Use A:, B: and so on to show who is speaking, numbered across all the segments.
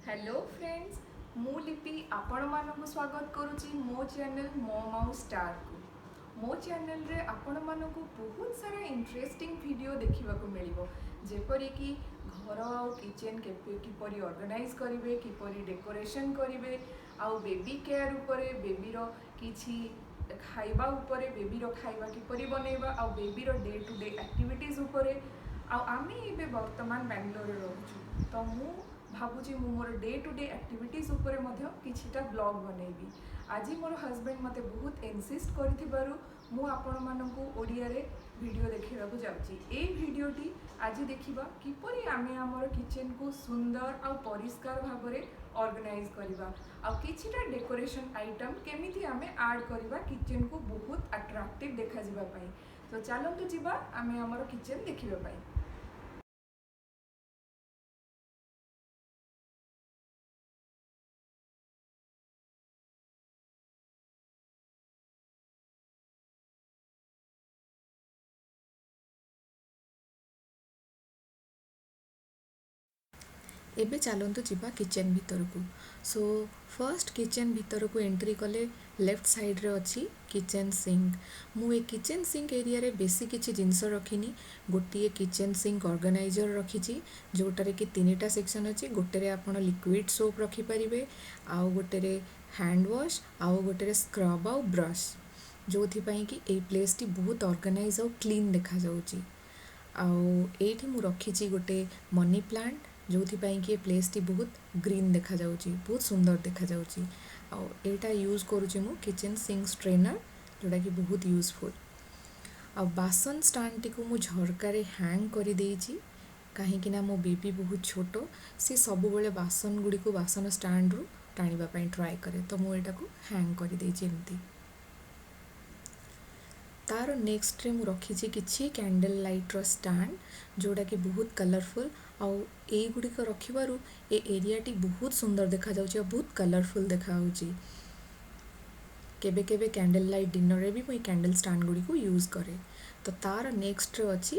A: Hello friends, ମୁଁ ଲିପି ଆପଣମାନଙ୍କୁ ସ୍ୱାଗତ କରୁଛି ମୋ ଚ୍ୟାନେଲ୍ ମମ୍ ଆଉ ଷ୍ଟାରକୁ। ମୋ ଚ୍ୟାନେଲରେ ଆପଣମାନଙ୍କୁ ବହୁତ ସାରା ଇଣ୍ଟରେଷ୍ଟିଂ ଭିଡ଼ିଓ ଦେଖିବାକୁ ମିଳିବ, ଯେପରିକି ଘର ଆଉ କିଚେନ୍ କିପରି ଅର୍ଗାନାଇଜ୍ କରିବେ, କିପରି ଡେକୋରେସନ୍ କରିବେ, ଆଉ ବେବି କେୟାର ଉପରେ, ବେବିର କିଛି ଖାଇବା ଉପରେ, ବେବିର ଖାଇବା କିପରି ବନେଇବା, ଆଉ ବେବିର ଡେ ଟୁ ଡେ ଆକ୍ଟିଭିଟିଜ୍ ଉପରେ। ଆଉ ଆମେ ଏବେ ବର୍ତ୍ତମାନ ବାଙ୍ଗାଲୋରରେ ରହୁଛୁ, ତ ମୁଁ ଭାବୁଛି ମୁଁ ମୋର ଡେ ଟୁ ଡେ ଆକ୍ଟିଭିଟିଜ୍ ଉପରେ ମଧ୍ୟ କିଛିଟା ବ୍ଲଗ୍ ବନେଇବି। ଆଜି ମୋର ହଜବେଣ୍ଡ ମୋତେ ବହୁତ ଇନସିଷ୍ଟ କରିଥିବାରୁ ମୁଁ ଆପଣମାନଙ୍କୁ ଓଡ଼ିଆରେ ଭିଡ଼ିଓ ଦେଖାଇବାକୁ ଯାଉଛି। ଏଇ ଭିଡ଼ିଓଟି ଆଜି ଦେଖିବା କିପରି ଆମେ ଆମର କିଚେନ୍କୁ ସୁନ୍ଦର ଆଉ ପରିଷ୍କାର ଭାବରେ ଅର୍ଗାନାଇଜ୍ କରିବା, ଆଉ କିଛିଟା ଡେକୋରେସନ୍ ଆଇଟମ୍ କେମିତି ଆମେ ଆଡ଼୍ କରିବା କିଚେନ୍କୁ ବହୁତ ଆଟ୍ରାକ୍ଟିଭ୍ ଦେଖାଯିବା ପାଇଁ। ତ ଚାଲନ୍ତୁ ଯିବା ଆମେ ଆମର କିଚେନ୍ ଦେଖିବା ପାଇଁ।
B: ଏବେ ଚାଲନ୍ତୁ ଯିବା କିଚେନ୍ ଭିତରକୁ। ସୋ ଫର୍ଷ୍ଟ କିଚେନ୍ ଭିତରକୁ ଏଣ୍ଟ୍ରି କଲେ ଲେଫ୍ଟ ସାଇଡ଼୍ରେ ଅଛି କିଚେନ୍ ସିଙ୍କ। ମୁଁ ଏ କିଚେନ୍ ସିଙ୍କ ଏରିଆରେ ବେଶୀ କିଛି ଜିନିଷ ରଖିନି। ଗୋଟିଏ କିଚେନ୍ ସିଙ୍କ ଅର୍ଗାନାଇଜର୍ ରଖିଛି, ଯେଉଁଟାରେ କି ତିନିଟା ସେକ୍ସନ୍ ଅଛି। ଗୋଟେରେ ଆପଣ ଲିକ୍ୱିଡ଼ ସୋପ୍ ରଖିପାରିବେ, ଆଉ ଗୋଟେରେ ହ୍ୟାଣ୍ଡ ୱାଶ୍, ଆଉ ଗୋଟେରେ ସ୍କ୍ରବ୍ ଆଉ ବ୍ରଶ୍, ଯେଉଁଥିପାଇଁ କି ଏଇ ପ୍ଲେସ୍ଟି ବହୁତ ଅର୍ଗାନାଇଜ୍ ଆଉ କ୍ଲିନ୍ ଦେଖାଯାଉଛି। ଆଉ ଏଇଠି ମୁଁ ରଖିଛି ଗୋଟେ ମନି ପ୍ଲାଣ୍ଟ, ଯେଉଁଥିପାଇଁ କି ଏ ପ୍ଲେସ୍ଟି ବହୁତ ଗ୍ରୀନ୍ ଦେଖାଯାଉଛି, ବହୁତ ସୁନ୍ଦର ଦେଖାଯାଉଛି। ଆଉ ଏଇଟା ୟୁଜ୍ କରୁଛି ମୁଁ କିଚେନ୍ ସିଙ୍କ ଷ୍ଟ୍ରେନର୍, ଯେଉଁଟାକି ବହୁତ ୟୁଜଫୁଲ୍। ଆଉ ବାସନ ଷ୍ଟାଣ୍ଡଟିକୁ ମୁଁ ଝରକାରେ ହ୍ୟାଙ୍ଗ କରିଦେଇଛି, କାହିଁକିନା ମୋ ବେବି ବହୁତ ଛୋଟ, ସେ ସବୁବେଳେ ବାସନ ଗୁଡ଼ିକୁ ବାସନ ଷ୍ଟାଣ୍ଡରୁ ଟାଣିବା ପାଇଁ ଟ୍ରାଏ କରେ, ତ ମୁଁ ଏଇଟାକୁ ହ୍ୟାଙ୍ଗ କରିଦେଇଛି ଏମିତି। ତାର ନେକ୍ସଟରେ ମୁଁ ରଖିଛି କିଛି କ୍ୟାଣ୍ଡେଲ୍ ଲାଇଟ୍ର ଷ୍ଟାଣ୍ଡ, ଯେଉଁଟାକି ବହୁତ କଲରଫୁଲ୍। ଆଉ ଏଇଗୁଡ଼ିକ ରଖିବାରୁ ଏ ଏରିଆଟି ବହୁତ ସୁନ୍ଦର ଦେଖାଯାଉଛି ଆଉ ବହୁତ କଲରଫୁଲ୍ ଦେଖାଯାଉଛି। କେବେ କେବେ କ୍ୟାଣ୍ଡେଲ୍ ଲାଇଟ୍ ଡିନରରେ ବି ମୁଁ ଏଇ କ୍ୟାଣ୍ଡେଲ୍ ଷ୍ଟାଣ୍ଡ ଗୁଡ଼ିକୁ ୟୁଜ୍ କରେ। ତ ତାର ନେକ୍ସଟରେ ଅଛି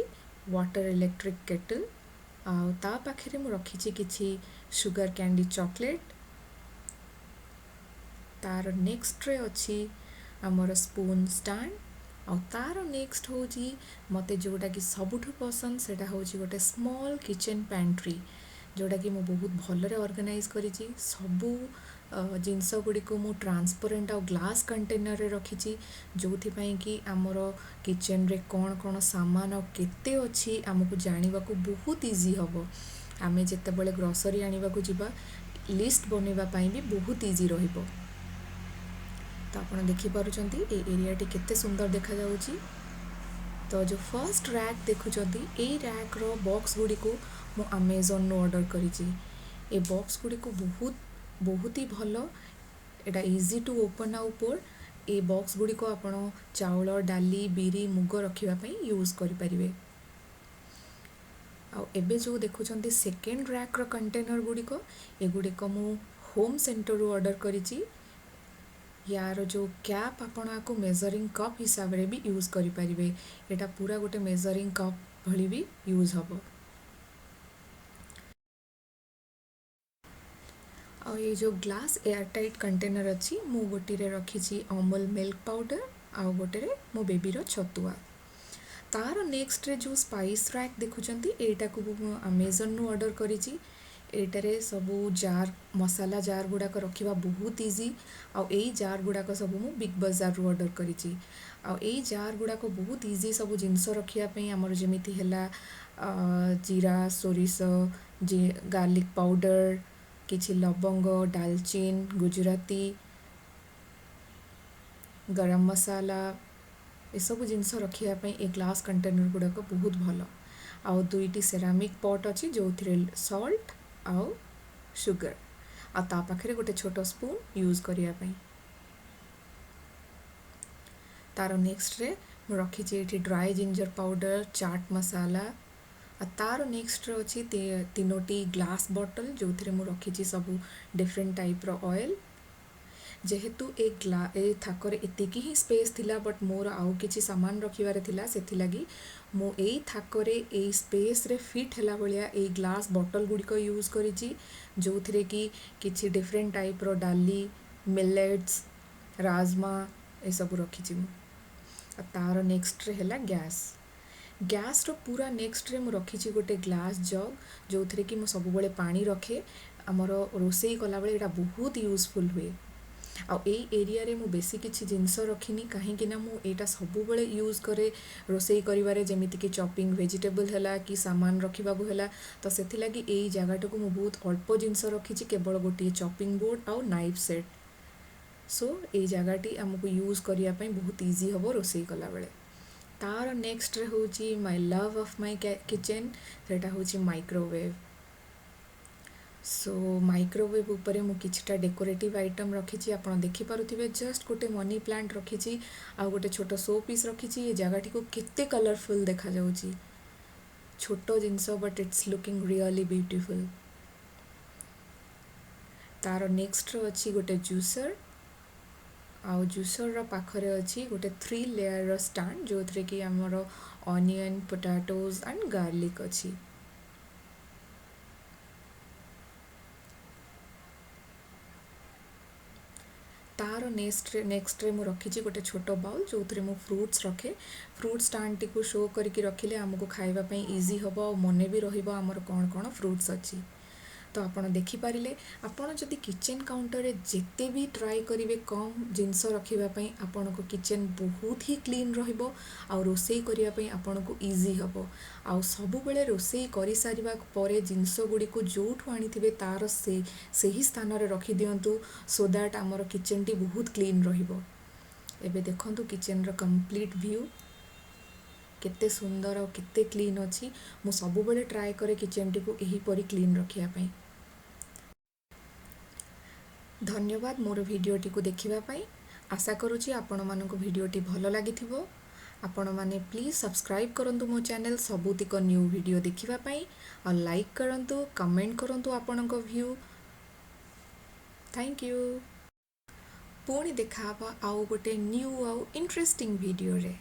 B: ୱାଟର ଇଲେକ୍ଟ୍ରିକ୍ କେଟଲ୍, ଆଉ ତା ପାଖରେ ମୁଁ ରଖିଛି କିଛି ସୁଗାର କ୍ୟାଣ୍ଡି ଚକୋଲେଟ୍। ତାର ନେକ୍ସଟରେ ଅଛି ଆମର ସ୍ପୁନ୍ ଷ୍ଟାଣ୍ଡ, ଆଉ ତାର ନେକ୍ସଟ ହେଉଛି ମୋତେ ଯେଉଁଟାକି ସବୁଠୁ ପସନ୍ଦ, ସେଇଟା ହେଉଛି ଗୋଟେ ସ୍ମଲ୍ କିଚେନ୍ ପ୍ୟାଣ୍ଟ୍ରି, ଯେଉଁଟାକି ମୁଁ ବହୁତ ଭଲରେ ଅର୍ଗାନାଇଜ୍ କରିଛି। ସବୁ ଜିନିଷ ଗୁଡ଼ିକୁ ମୁଁ ଟ୍ରାନ୍ସପରେଣ୍ଟ ଆଉ ଗ୍ଲାସ୍ କଣ୍ଟେନର୍ରେ ରଖିଛି, ଯେଉଁଥିପାଇଁ କି ଆମର କିଚେନ୍ରେ କ'ଣ କ'ଣ ସାମାନ ଆଉ କେତେ ଅଛି ଆମକୁ ଜାଣିବାକୁ ବହୁତ ଇଜି ହେବ। ଆମେ ଯେତେବେଳେ ଗ୍ରସରୀ ଆଣିବାକୁ ଯିବା, ଲିଷ୍ଟ ବନେଇବା ପାଇଁ ବି ବହୁତ ଇଜି ରହିବ। ତ ଆପଣ ଦେଖିପାରୁଛନ୍ତି ଏ ଏରିଆଟି କେତେ ସୁନ୍ଦର ଦେଖାଯାଉଛି। ତ ଯେଉଁ ଫର୍ଷ୍ଟ ର୍ୟାକ୍ ଦେଖୁଛନ୍ତି, ଏଇ ର୍ୟାକ୍ର ବକ୍ସ ଗୁଡ଼ିକୁ ମୁଁ ଆମାଜନ୍ରୁ ଅର୍ଡ଼ର କରିଛି। ଏ ବକ୍ସ ଗୁଡ଼ିକୁ ବହୁତ ବହୁତ ହି ଭଲ, ଏଇଟା ଇଜି ଟୁ ଓପନ୍ ଆଉ ପୋର୍। ଏ ବକ୍ସ ଗୁଡ଼ିକୁ ଆପଣ ଚାଉଳ, ଡାଲି, ବିରି, ମୁଗ ରଖିବା ପାଇଁ ୟୁଜ୍ କରିପାରିବେ। ଆଉ ଏବେ ଯେଉଁ ଦେଖୁଛନ୍ତି ସେକେଣ୍ଡ ର୍ୟାକ୍ର କଣ୍ଟେନର୍ ଗୁଡ଼ିକ, ଏଗୁଡ଼ିକ ମୁଁ ହୋମ୍ ସେଣ୍ଟରରୁ ଅର୍ଡ଼ର କରିଛି। ୟାର ଯେଉଁ କ୍ୟାପ୍, ଆପଣ ଆକୁ ମେଜରିଂ କପ୍ ହିସାବରେ ବି ୟୁଜ୍ କରିପାରିବେ। ଏଇଟା ପୁରା ଗୋଟେ ମେଜରିଂ କପ୍ ଭଳି ବି ୟୁଜ୍ ହେବ। ଆଉ ଏଇ ଯେଉଁ ଗ୍ଲାସ୍ ଏୟାର ଟାଇଟ୍ କଣ୍ଟେନର୍ ଅଛି, ମୁଁ ଗୋଟିରେ ରଖିଛି ଅମୁଲ ମିଲ୍କ ପାଉଡ଼ର, ଆଉ ଗୋଟେରେ ମୋ ବେବିର ଛତୁଆ। ତାର ନେକ୍ସଟରେ ଯେଉଁ ସ୍ପାଇସ୍ ର୍ୟାକ୍ ଦେଖୁଛନ୍ତି, ଏଇଟାକୁ ମୁଁ ଆମାଜନ୍ରୁ ଅର୍ଡ଼ର କରିଛି। ଏଇଟାରେ ସବୁ ଜାର୍, ମସଲା ଜାର୍ ଗୁଡ଼ାକ ରଖିବା ବହୁତ ଇଜି। ଆଉ ଏଇ ଜାର୍ ଗୁଡ଼ାକ ସବୁ ମୁଁ ବିଗ୍ ବଜାରରୁ ଅର୍ଡ଼ର କରିଛି। ଆଉ ଏଇ ଜାର୍ ଗୁଡ଼ାକ ବହୁତ ଇଜି ସବୁ ଜିନିଷ ରଖିବା ପାଇଁ। ଆମର ଯେମିତି ହେଲା ଜିରା, ସୋରିଷ, ଗାର୍ଲିକ୍ ପାଉଡ଼ର, କିଛି ଲବଙ୍ଗ, ଡାଲଚିନ୍, ଗୁଜୁରାତି, ଗରମ ମସଲା, ଏସବୁ ଜିନିଷ ରଖିବା ପାଇଁ ଏ ଗ୍ଲାସ୍ କଣ୍ଟେନର୍ ଗୁଡ଼ାକ ବହୁତ ଭଲ। ଆଉ ଦୁଇଟି ସେରାମିକ୍ ପଟ୍ ଅଛି, ଯେଉଁଥିରେ ସଲ୍ଟ ଆଉ ସୁଗର, ଆଉ ତା ପାଖରେ ଗୋଟେ ଛୋଟ ସ୍ପୁନ୍ ୟୁଜ୍ କରିବା ପାଇଁ। ତାର ନେକ୍ସଟରେ ମୁଁ ରଖିଛି ଏଇଠି ଡ୍ରାଏ ଜିଞ୍ଜର ପାଉଡ଼ର, ଚାଟ୍ ମସଲା। ଆଉ ତାର ନେକ୍ସଟରେ ଅଛି ତିନୋଟି ଗ୍ଲାସ୍ ବଟଲ୍, ଯେଉଁଥିରେ ମୁଁ ରଖିଛି ସବୁ ଡିଫରେଣ୍ଟ ଟାଇପ୍ର ଅଏଲ୍। ଯେହେତୁ ଏ ଥାକରେ ଏତିକି ହିଁ ସ୍ପେସ୍ ଥିଲା, ବଟ୍ ମୋର ଆଉ କିଛି ସାମାନ ରଖିବାର ଥିଲା, ସେଥିଲାଗି ମୁଁ ଏଇ ଥାକରେ ଏଇ ସ୍ପେସ୍ରେ ଫିଟ୍ ହେଲା ଭଳିଆ ଏଇ ଗ୍ଲାସ୍ ବଟଲ୍ ଗୁଡ଼ିକ ୟୁଜ୍ କରିଛି, ଯେଉଁଥିରେ କି କିଛି ଡିଫରେଣ୍ଟ ଟାଇପ୍ର ଡାଲି, ମିଲେଟ୍ସ, ରାଜମା ଏସବୁ ରଖିଛି ମୁଁ। ଆଉ ତାର ନେକ୍ସଟରେ ହେଲା ଗ୍ୟାସ୍। ଗ୍ୟାସ୍ର ପୁରା ନେକ୍ସଟରେ ମୁଁ ରଖିଛି ଗୋଟେ ଗ୍ଲାସ୍ ଜଗ୍, ଯେଉଁଥିରେ କି ମୁଁ ସବୁବେଳେ ପାଣି ରଖେ। ଆମର ରୋଷେଇ କଲାବେଳେ ଏଇଟା ବହୁତ ୟୁଜଫୁଲ୍ ହୁଏ। ଆଉ ଏଇ ଏରିଆରେ ମୁଁ ବେଶୀ କିଛି ଜିନିଷ ରଖିନି, କାହିଁକି ନା ମୁଁ ଏଇଟା ସବୁବେଳେ ୟୁଜ୍ କରେ ରୋଷେଇ କରିବାରେ, ଯେମିତିକି ଚପିଂ ଭେଜିଟେବଲ୍ ହେଲା କି ସାମାନ ରଖିବାକୁ ହେଲା। ତ ସେଥିଲାଗି ଏଇ ଜାଗାଟାକୁ ମୁଁ ବହୁତ ଅଳ୍ପ ଜିନିଷ ରଖିଛି, କେବଳ ଗୋଟିଏ ଚପିଂ ବୋର୍ଡ଼ ଆଉ ନାଇଫ୍ ସେଟ୍। ସୋ ଏଇ ଜାଗାଟି ଆମକୁ ୟୁଜ୍ କରିବା ପାଇଁ ବହୁତ ଇଜି ହେବ ରୋଷେଇ କଲାବେଳେ। ତାର ନେକ୍ସଟରେ ହେଉଛି my love of my kitchen, ସେଇଟା ହେଉଛି ମାଇକ୍ରୋୱେଭ୍। ସୋ ମାଇକ୍ରୋୱେଭ୍ ଉପରେ ମୁଁ କିଛିଟା ଡେକୋରେଟିଭ୍ ଆଇଟମ୍ ରଖିଛି, ଆପଣ ଦେଖିପାରୁଥିବେ। ଜଷ୍ଟ ଗୋଟେ ମନି ପ୍ଲାଣ୍ଟ ରଖିଛି ଆଉ ଗୋଟେ ଛୋଟ ଶୋ ପିସ୍ ରଖିଛି। ଏ ଜାଗାଟିକୁ କେତେ କଲରଫୁଲ୍ ଦେଖାଯାଉଛି। ଛୋଟ ଜିନିଷ, but it's looking really beautiful. ତାର ନେକ୍ସଟରେ ଅଛି ଗୋଟେ ଜୁସର, ଆଉ ଜୁସରର ପାଖରେ ଅଛି ଗୋଟେ 3 ଲେୟାରର ଷ୍ଟାଣ୍ଡ, ଯେଉଁଥିରେ କି ଆମର ଅନିଅନ୍, ପୋଟାଟୋଜ୍ ଆଣ୍ଡ ଗାର୍ଲିକ୍ ଅଛି। ତାର ନେକ୍ସଟରେ ମୁଁ ରଖିଛି ଗୋଟେ ଛୋଟ ବାଉଲ୍, ଯେଉଁଥିରେ ମୁଁ ଫ୍ରୁଟ୍ସ ରଖେ। ଫ୍ରୁଟ୍ ଷ୍ଟାଣ୍ଡଟିକୁ ଶୋ କରିକି ରଖିଲେ ଆମକୁ ଖାଇବା ପାଇଁ ଇଜି ହେବ ଆଉ ମନେ ବି ରହିବ ଆମର କ'ଣ କ'ଣ ଫ୍ରୁଟ୍ସ ଅଛି। ତ ଆପଣ ଦେଖିପାରିଲେ, ଆପଣ ଯଦି କିଚେନ୍ କାଉଣ୍ଟରରେ ଯେତେ ବି ଟ୍ରାଏ କରିବେ କମ୍ ଜିନିଷ ରଖିବା ପାଇଁ, ଆପଣଙ୍କ କିଚେନ୍ ବହୁତ ହି କ୍ଲିନ୍ ରହିବ ଆଉ ରୋଷେଇ କରିବା ପାଇଁ ଆପଣଙ୍କୁ ଇଜି ହେବ। ଆଉ ସବୁବେଳେ ରୋଷେଇ କରିସାରିବା ପରେ ଜିନିଷ ଗୁଡ଼ିକୁ ଯେଉଁଠୁ ଆଣିଥିବେ ତାର ସେହି ସ୍ଥାନରେ ରଖିଦିଅନ୍ତୁ, ସୋ that ଆମର କିଚେନ୍ଟି ବହୁତ କ୍ଲିନ୍ ରହିବ। ଏବେ ଦେଖନ୍ତୁ କିଚେନ୍ର କମ୍ପ୍ଲିଟ୍ ଭ୍ୟୁ କେତେ ସୁନ୍ଦର ଆଉ କେତେ କ୍ଲିନ୍ ଅଛି। ମୁଁ ସବୁବେଳେ ଟ୍ରାଏ କରେ କିଚେନ୍ଟିକୁ ଏହିପରି କ୍ଲିନ୍ ରଖିବା ପାଇଁ। ଧନ୍ୟବାଦ ମୋର ଭିଡ଼ିଓଟିକୁ ଦେଖିବା ପାଇଁ। ଆଶା କରୁଛି ଆପଣମାନଙ୍କୁ ଭିଡ଼ିଓଟି ଭଲ ଲାଗିଥିବ। ଆପଣମାନେ ପ୍ଲିଜ୍ ସବସ୍କ୍ରାଇବ୍ କରନ୍ତୁ ମୋ ଚ୍ୟାନେଲ୍ ସବୁତିକ ନ୍ୟୁ ଭିଡ଼ିଓ ଦେଖିବା ପାଇଁ, ଆଉ ଲାଇକ୍ କରନ୍ତୁ, କମେଣ୍ଟ କରନ୍ତୁ ଆପଣଙ୍କ ଭ୍ୟୁ। Thank you. ପୁଣି ଦେଖାହେବା ଆଉ ଗୋଟେ ନ୍ୟୁ ଆଉ ଇଣ୍ଟରେଷ୍ଟିଂ ଭିଡ଼ିଓରେ।